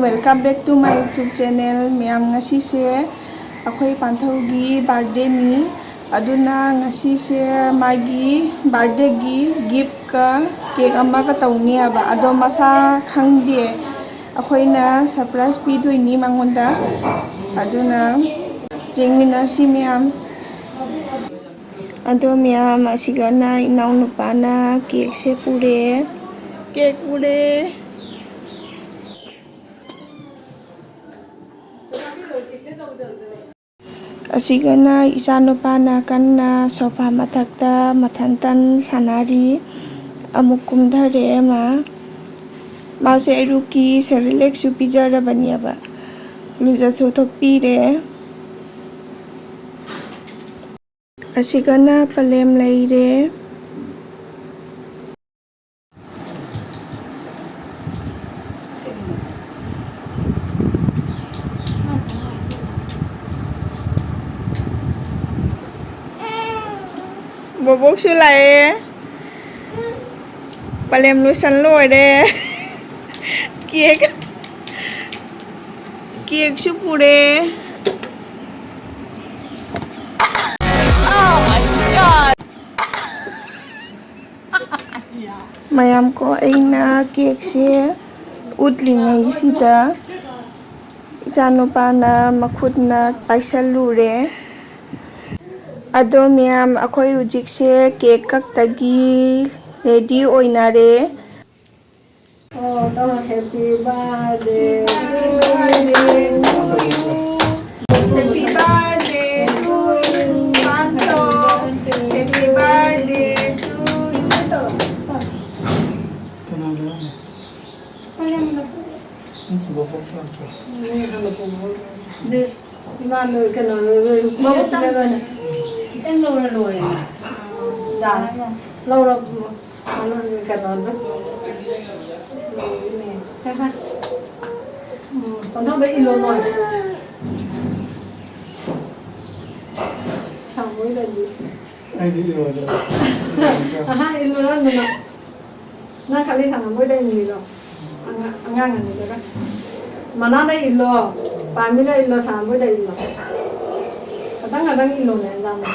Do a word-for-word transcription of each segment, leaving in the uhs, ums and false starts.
Welcome back to my YouTube channel. ꯃꯌꯥꯝ, ꯉꯁꯤꯁꯦ ꯑꯩꯈꯣꯏ ꯄꯥꯟꯊꯧꯒꯤ ꯕꯥꯔꯗꯦꯅꯤ꯫ ꯑꯗꯨꯅ ꯉꯁꯤꯁꯦ ꯃꯥꯒꯤ ꯕꯥꯔꯗꯦꯒꯤ ꯒꯤꯐꯀ ꯀꯦꯛ ꯑꯃꯒ ꯇꯧꯅꯤ ꯍꯥꯏꯕ꯫ ꯑꯗꯣ ꯃꯁꯥ ꯈꯪꯗꯦ꯫ ꯑꯩꯈꯣꯏꯅ ꯁꯔꯄ꯭ꯔꯥꯏꯖ ꯄꯤꯗꯣꯏꯅꯤ ꯃꯉꯣꯟꯗ꯫ ꯑꯗꯨꯅ ꯌꯦꯡꯃꯤꯟꯅꯁꯤ ꯃꯌꯥꯝ꯫ ꯑꯗꯣ ꯃꯌꯥꯝ, ꯑꯁꯤꯒꯅ ꯏꯅꯥꯎꯅꯨꯄꯥꯅ ꯀꯦꯛꯁꯦ ꯄꯨꯔꯦ꯫ ꯀꯦꯛ ꯄꯨꯔꯦ꯫ ꯑꯁꯤꯒꯅ ꯏꯆꯥꯅꯨꯄꯥꯅ ꯀꯟꯅ ꯁꯣꯐꯥ ꯃꯊꯛꯇ ꯃꯊꯟꯇꯟ ꯁꯥꯟꯅꯔꯤ꯫ ꯑꯃꯨꯛ ꯀꯨꯝꯊꯔꯦ ꯃꯥ꯫ ꯃꯥꯁꯦ ꯑꯌꯨꯛꯀꯤ ꯁꯦꯔꯤꯂꯦꯛꯁꯨ ꯄꯤꯖꯔꯕꯅꯦꯕ꯫ ꯂꯨꯖꯁꯨ ꯊꯣꯛꯄꯤꯔꯦ꯫ ꯑꯁꯤꯒꯅ ꯄꯂꯦꯝ ꯂꯩꯔꯦ꯫ ꯕꯣꯕꯣꯛꯁꯨ ꯂꯥꯛꯑꯦ꯫ ꯄꯂꯦꯝ ꯂꯣꯏꯁꯟ ꯂꯣꯏꯔꯦ꯫ ꯀꯦꯛ, ꯀꯦꯛꯁꯨ ꯄꯨꯔꯦ꯫ ꯃꯌꯥꯝ ꯀꯣ, ꯑꯩꯅ ꯀꯦꯛꯁꯦ ꯎꯠꯂꯤꯉꯩꯁꯤꯗ ꯏꯆꯥꯅꯨꯄꯥꯅ ꯃꯈꯨꯠꯅ ꯄꯥꯏꯁꯜꯂꯨꯔꯦ꯫ ꯑꯗꯣ ꯃꯌꯥꯝ, ꯑꯩꯈꯣꯏ ꯍꯧꯖꯤꯛꯁꯦ ꯀꯦꯛ ꯀꯛꯇꯒꯤ ꯔꯦꯗꯤ ꯑꯣꯏꯅꯔꯦ꯫ ꯑꯣ, ꯇꯧꯔꯣ꯫ Happy birthday to you. Happy birthday to you, ꯄꯥꯟꯊꯧ꯫ Happy birthday to you. ꯀꯅꯥꯒꯤꯅꯣ? ꯎꯝ, ꯕꯣꯕꯣꯛ ꯂꯥꯛꯇ꯭ꯔꯣ? ꯏꯃꯥꯗꯣ ꯀꯩꯅꯣ, ꯃꯕꯨꯛ ꯂꯩꯔꯣꯏꯅꯦ꯫ ꯈꯤꯇꯪ ꯂꯧꯔ ꯂꯣꯏꯔꯦꯅ꯫ ꯌꯥꯔꯦ꯫ ꯂꯧꯔꯣ꯫ ꯀꯩꯅꯣꯗꯣ꯫ ꯎꯝ, ꯄꯟꯊꯧꯗ ꯏꯜꯂꯣ ꯅꯣꯏ꯫ ꯁꯥꯃꯣꯏꯗꯗꯤ꯫ ꯑꯩꯗꯤ ꯏꯜꯂꯣꯏꯗ꯫ ꯑꯍꯥ, ꯏꯜꯂꯨꯔꯅꯨ ꯅꯪ꯫ ꯅꯪ ꯈꯜꯂꯤ ꯁꯥꯃꯣꯏꯗ ꯏꯜꯂꯤꯔꯣ? ꯑꯉꯥꯡ, ꯑꯉꯥꯡ ꯑꯅꯤꯗꯨꯒ꯫ ꯃꯅꯥꯗ ꯏꯜꯂꯣ, ꯄꯥꯝꯃꯤꯗ ꯏꯜꯂꯣ, ꯁꯥꯝꯕꯨꯗ ꯏꯜꯂꯣ꯫ ꯈꯇꯪ ꯈꯇꯪ ꯏꯜꯂꯣꯅꯦ, ꯌꯥꯝꯅ꯫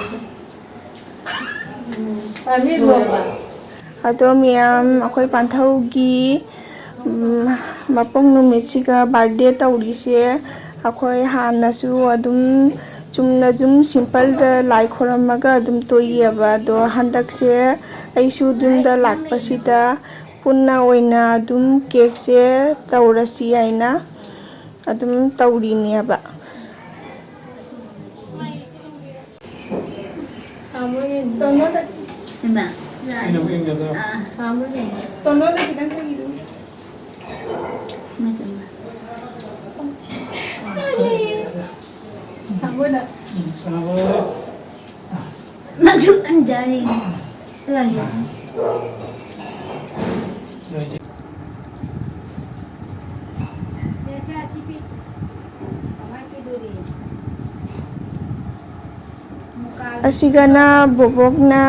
ꯎꯝ, ꯄꯥꯝꯃꯤ ꯏꯜꯂꯣꯕ꯫ ꯑꯗꯣ ꯃꯌꯥꯝ, ꯑꯩꯈꯣꯏ ꯄꯥꯟꯊꯧꯒꯤ, ꯎꯝ, ꯃꯄꯣꯛ ꯅꯨꯃꯤꯠꯁꯤꯒ ꯕꯥꯔꯗꯦ ꯇꯧꯔꯤꯁꯦ, ꯑꯩꯈꯣꯏ ꯍꯥꯟꯅꯁꯨ ꯑꯗꯨꯝ ꯆꯨꯝꯅ ꯑꯗꯨꯝ ꯁꯤꯝꯄꯜꯗ ꯂꯥꯏ ꯈꯣꯏꯔꯝꯃꯒ ꯑꯗꯨꯝ ꯇꯣꯛꯏꯑꯕ꯫ ꯑꯗꯣ ꯍꯟꯗꯛꯁꯦ ꯑꯩꯁꯨ ꯌꯨꯝꯗ ꯂꯥꯛꯄꯁꯤꯗ ꯄꯨꯟꯅ ꯑꯣꯏꯅ ꯑꯗꯨꯝ ꯀꯦꯛꯁꯦ ꯇꯧꯔꯁꯤ ꯍꯥꯏꯅ ꯑꯗꯨꯝ ꯇꯧꯔꯤꯅꯦꯕ꯫ ꯇꯣꯅꯣꯗ, ꯏꯃꯥ, ꯌꯥꯔꯦ꯫ ꯑꯥ꯫ ꯇꯣꯅꯣꯗ ꯈꯤꯇꯪ ꯄꯤꯔꯛꯑꯣ꯫ ꯏꯃꯥ, ꯏꯃꯥ꯫ ꯃꯗꯨ ꯑꯟꯖꯥꯅꯤ꯫ ꯂꯥꯛꯑꯣ꯫ ꯁꯦ, ꯁꯦ, ꯑꯁꯤ ꯄꯤ꯫ ꯀꯃꯥꯏ ꯄꯤꯗꯣꯔꯤ? ꯑꯁꯤꯒꯅ ꯕꯣꯕꯣꯛꯅ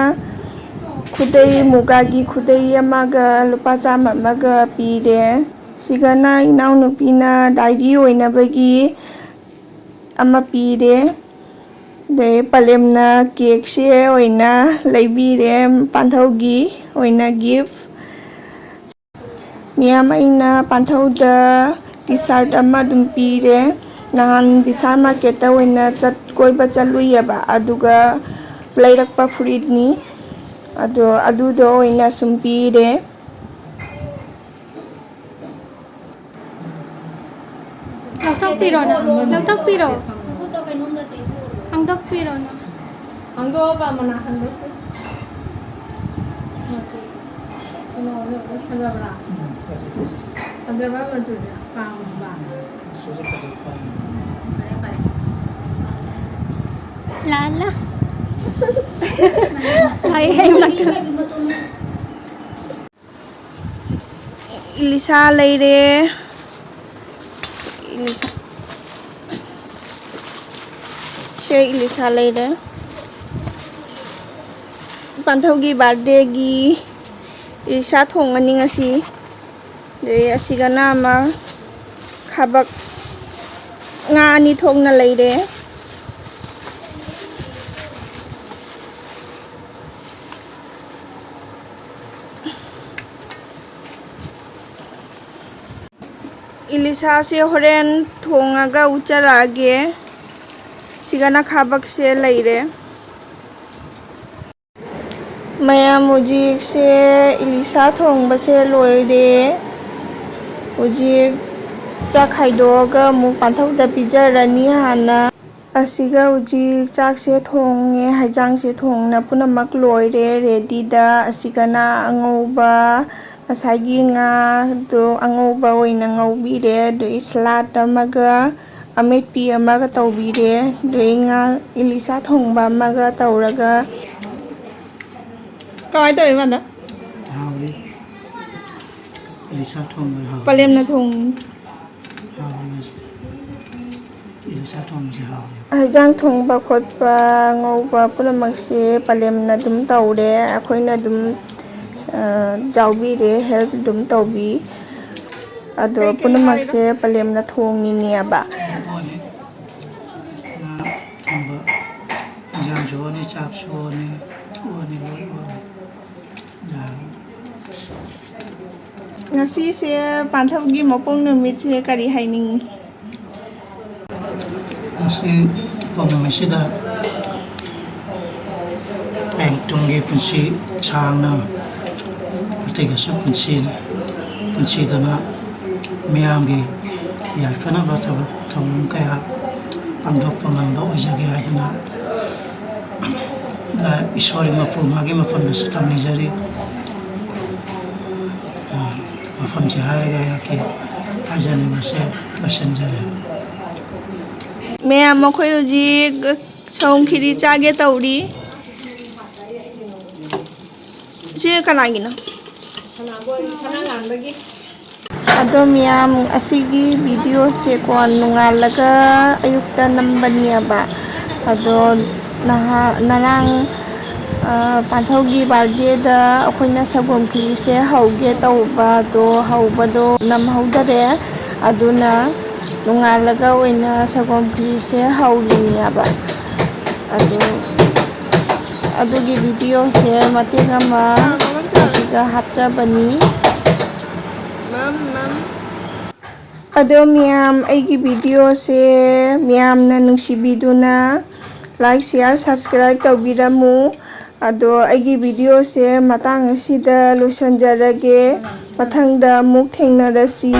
ꯈꯨꯗꯩ, ꯃꯨꯒꯥꯒꯤ ꯈꯨꯗꯩ ꯑꯃꯒ ꯂꯨꯄꯥ ꯆꯥꯝꯃ ꯑꯃꯒ ꯄꯤꯔꯦ꯫ ꯁꯤꯒꯅ ꯏꯅꯥꯎꯅꯨꯄꯤꯅ ꯗꯥꯏꯔꯤ ꯑꯣꯏꯅꯕꯒꯤ ꯑꯃ ꯄꯤꯔꯦ꯫ ꯑꯗꯩ ꯄꯂꯦꯝꯅ ꯀꯦꯛꯁꯦ ꯑꯣꯏꯅ ꯂꯩꯕꯤꯔꯦ, ꯄꯥꯟꯊꯧꯒꯤ ꯑꯣꯏꯅ ꯒꯤꯐ꯫ ꯃꯤꯌꯥꯝ, ꯑꯩꯅ ꯄꯥꯟꯊꯧꯗ ꯇꯤ ꯁꯥꯔꯠ ꯑꯃ ꯑꯗꯨꯝ ꯄꯤꯔꯦ꯫ ꯅꯍꯥꯟ ꯕꯤꯁꯥꯜ ꯃꯥꯔꯀꯦꯠꯇ ꯑꯣꯏꯅ ꯆꯠ-, ꯀꯣꯏꯕ ꯆꯠꯂꯨꯏꯌꯦꯕ, ꯑꯗꯨꯒ ꯂꯩꯔꯛꯄ ꯐꯨꯔꯤꯠꯅꯤ꯫ ꯑꯗꯣ ꯑꯗꯨꯗꯣ ꯑꯣꯏꯅ ꯁꯨꯝ ꯄꯤꯔꯦ꯫ ꯂꯧꯊꯣꯛꯄꯤꯔꯣꯅ, ꯂꯧꯊꯣꯛꯄꯤꯔꯣ꯫ ꯍꯥꯡꯗꯣꯛꯄꯤꯔꯣꯅ꯫ ꯍꯥꯡꯗꯣꯛꯑꯣꯕ, ꯃꯅꯥ ꯍꯥꯡꯗꯣꯛꯄꯤ꯫ ꯃꯆꯨ꯫ ꯁꯤꯅ ꯑꯣꯏꯅ ꯐꯖꯕ꯭ꯔꯥ? ꯎꯝ, ꯐꯖꯩ, ꯐꯖꯩ꯫ ꯐꯖꯕ꯭ꯔꯥ ꯃꯆꯨꯁꯦ? ꯄꯥꯝꯕ? ꯃꯆꯨꯁꯦ ꯐꯖꯩ, ꯄꯥꯝꯃꯤ꯫ ꯐꯔꯦ, ꯐꯔꯦ꯫ ꯂꯥꯜꯂ꯫ ꯍꯥꯏ, ꯍꯥꯏ, ꯃꯇꯨ꯫ ꯏꯂꯤꯁꯥ ꯂꯩꯔꯦ꯫ ꯏꯂꯤꯁꯥ꯫ ꯁꯦ ꯏꯂꯤꯁꯥ ꯂꯩꯔꯦ꯫ ꯄꯥꯟꯊꯧꯒꯤ ꯕꯥꯔꯗꯦꯒꯤ ꯏꯂꯤꯁꯥ ꯊꯣꯡꯉꯅꯤ ꯉꯁꯤ꯫ ꯑꯗꯩ ꯑꯁꯤꯒꯅ ꯑꯃ ꯊꯕꯛ ꯉꯥ ꯑꯅꯤ ꯊꯣꯛꯅ ꯂꯩꯔꯦ꯫ ꯏꯂꯤꯁꯥꯁꯦ ꯍꯣꯔꯦꯟ ꯊꯣꯡꯉꯒ ꯎꯠꯆꯔꯛꯑꯒꯦ꯫ ꯁꯤꯒꯅ ꯈꯥꯕꯛꯁꯦ ꯂꯩꯔꯦ꯫ ꯃꯌꯥꯝ, ꯍꯧꯖꯤꯛꯁꯦ ꯏꯂꯤꯁꯥ ꯊꯣꯡꯕꯁꯦ ꯂꯣꯏꯔꯦ꯫ ꯍꯧꯖꯤꯛ ꯆꯥꯛ ꯈꯥꯏꯗꯣꯛꯑꯒ ꯑꯃꯨꯛ ꯄꯥꯟꯊꯧꯗ ꯄꯤꯖꯔꯅꯤ ꯍꯥꯟꯅ꯫ ꯑꯁꯤꯒ ꯍꯧꯖꯤꯛ ꯆꯥꯛꯁꯦ ꯊꯣꯡꯉꯦ, ꯍꯩꯖꯥꯡꯁꯦ ꯊꯣꯡꯅ ꯄꯨꯝꯅꯃꯛ ꯂꯣꯏꯔꯦ ꯔꯦꯗꯤꯗ꯫ ꯑꯁꯤꯒꯅ ꯑꯉꯧꯕ, ꯉꯁꯥꯏꯒꯤ ꯉꯥꯗꯣ ꯑꯉꯧꯕ ꯑꯣꯏꯅ ꯉꯧꯕꯤꯔꯦ꯫ ꯑꯗꯨꯒꯤ ꯁꯂꯥꯠ ꯑꯃꯒ ꯑꯃꯦꯠꯄꯤ ꯑꯃꯒ ꯇꯧꯕꯤꯔꯦ꯫ ꯑꯗꯨꯒꯤ ꯉꯥ ꯏꯂꯤꯁꯥ ꯊꯣꯡꯕ ꯑꯃꯒ ꯇꯧꯔꯒ꯫ ꯀꯃꯥꯏꯅ ꯇꯧꯋꯤ ꯃꯥꯅ? ꯍꯥꯎꯔꯤ꯫ ꯏꯂꯤꯁꯥ ꯊꯣꯡꯕ ꯍꯥꯎꯔꯤ꯫ ꯄꯂꯦꯝꯅ ꯊꯣꯡ ꯍꯥꯎꯔꯤ ꯉꯁꯤ꯫ ꯏꯂꯤꯁꯥ ꯊꯣꯡꯕꯁꯦ ꯍꯥꯎꯔꯤ꯫ ꯍꯩꯖꯥꯡ ꯊꯣꯡꯕ ꯈꯣꯠꯄ, ꯉꯧꯕ ꯄꯨꯝꯅꯃꯛꯁꯦ ꯄꯂꯦꯝꯅ ꯑꯗꯨꯝ ꯇꯧꯔꯦ꯫ ꯑꯩꯈꯣꯏꯅ ꯑꯗꯨꯝ, ꯑ, ꯌꯥꯎꯕꯤꯔꯦ, ꯍꯦꯜꯞ ꯑꯗꯨꯝ ꯇꯧꯕꯤ꯫ ꯑꯗꯣ ꯄꯨꯝꯅꯃꯛꯁꯦ ꯄꯂꯦꯝꯅ ꯊꯣꯡꯉꯤꯅꯦꯕ꯫ ꯉꯥ ꯊꯣꯡꯕ, ꯏꯟꯖꯥꯡꯁꯨ ꯑꯣꯅꯤ, ꯆꯥꯛꯁꯨ ꯑꯣꯅꯤ, ꯑꯣꯅꯤ, ꯂꯣꯏ ꯑꯣꯅꯤ꯫ ꯌꯥꯔꯦ꯫ ꯉꯁꯤꯁꯦ ꯄꯥꯟꯊꯧꯒꯤ ꯃꯄꯣꯛ ꯅꯨꯃꯤꯠꯁꯦ ꯀꯔꯤ ꯍꯥꯏꯅꯤꯡꯉꯤ? ꯉꯁꯤ ꯃꯄꯣꯛ ꯅꯨꯃꯤꯠꯁꯤꯗ ꯍꯌꯦꯡ ꯇꯨꯡꯒꯤ ꯄꯨꯟꯁꯤ ꯁꯥꯡꯅ ꯑꯇꯩꯒꯁꯨ ꯄꯨꯟꯁꯤ, ꯄꯨꯟꯁꯤꯗꯨꯅ ꯃꯤꯌꯥꯝꯒꯤ ꯌꯥꯏꯐꯅꯕ ꯊꯕꯛ ꯊꯧꯔꯝ ꯀꯌꯥ ꯄꯥꯡꯊꯣꯛꯄ ꯉꯝꯕ ꯑꯣꯏꯖꯒꯦ ꯍꯥꯏꯗꯨꯅ ꯏꯁꯣꯔꯒꯤ ꯃꯄꯨ ꯃꯥꯒꯤ ꯃꯐꯝꯗꯁꯨ ꯊꯧꯅꯤꯖꯔꯤ꯫ ꯑ, ꯃꯐꯝꯁꯦ ꯍꯥꯏꯔꯒ ꯑꯩꯍꯥꯛꯀꯤ ꯍꯥꯏꯖꯅꯤꯡꯕꯁꯦ ꯂꯣꯏꯁꯤꯟꯖꯔꯦ꯫ ꯃꯌꯥꯝ, ꯃꯈꯣꯏ ꯍꯧꯖꯤꯛ ꯁꯣꯝ ꯈꯤꯔꯤ ꯆꯥꯒꯦ ꯇꯧꯔꯤ꯫ ꯁꯤ ꯀꯅꯥꯒꯤꯅꯣ? ꯁꯅꯥꯕꯣꯏ, ꯁꯅꯥ ꯉꯥꯟꯕꯒꯤ꯫ ꯑꯗꯣ ꯃꯌꯥꯝ, ꯑꯁꯤꯒꯤ ꯚꯤꯗꯤꯑꯣꯁꯦꯀꯣ ꯅꯣꯡꯉꯥꯜꯂꯒ ꯑꯌꯨꯛꯇ ꯅꯝꯕꯅꯦꯕ꯫ ꯑꯗꯣ ꯅꯍꯥ-, ꯉꯔꯥꯡ, ꯑ, ꯄꯥꯟꯊꯧꯒꯤ ꯕꯥꯔꯗꯦꯗ ꯑꯩꯈꯣꯏꯅ ꯁꯪꯒꯣꯝ ꯈꯤꯔꯤꯁꯦ ꯍꯧꯒꯦ ꯇꯧꯕ, ꯑꯗꯣ ꯍꯧꯕꯗꯣ ꯅꯝꯍꯧꯗꯔꯦ꯫ ꯑꯗꯨꯅ ꯅꯣꯡꯉꯥꯜꯂꯒ ꯑꯣꯏꯅ ꯁꯪꯒꯣꯝ ꯈꯦꯔꯤꯁꯦ ꯍꯧꯔꯤꯅꯦꯕ꯫ ꯑꯗꯨ ꯑꯗꯨꯒꯤ ꯚꯤꯗꯤꯑꯣꯁꯦ ꯃꯇꯦꯛ ꯑꯃ ꯑꯁꯤꯒ ꯍꯥꯞꯆꯕꯅꯤ꯫ ꯑꯗꯣ ꯃꯌꯥꯝ, ꯑꯩꯒꯤ ꯚꯤꯗꯤꯑꯣꯁꯦ ꯃꯌꯥꯝꯅ ꯅꯨꯡꯁꯤꯕꯤꯗꯨꯅ like, share, subscribe ꯇꯧꯕꯤꯔꯝꯃꯨ꯫ ꯑꯗꯣ ꯑꯩꯒꯤ ꯚꯤꯗꯤꯑꯣꯁꯦ ꯃꯇꯥꯡ ꯑꯁꯤꯗ ꯂꯣꯏꯁꯤꯟꯖꯔꯒꯦ꯫ ꯃꯊꯪꯗ ꯑꯃꯨꯛ ꯊꯦꯡꯅꯔꯁꯤ꯫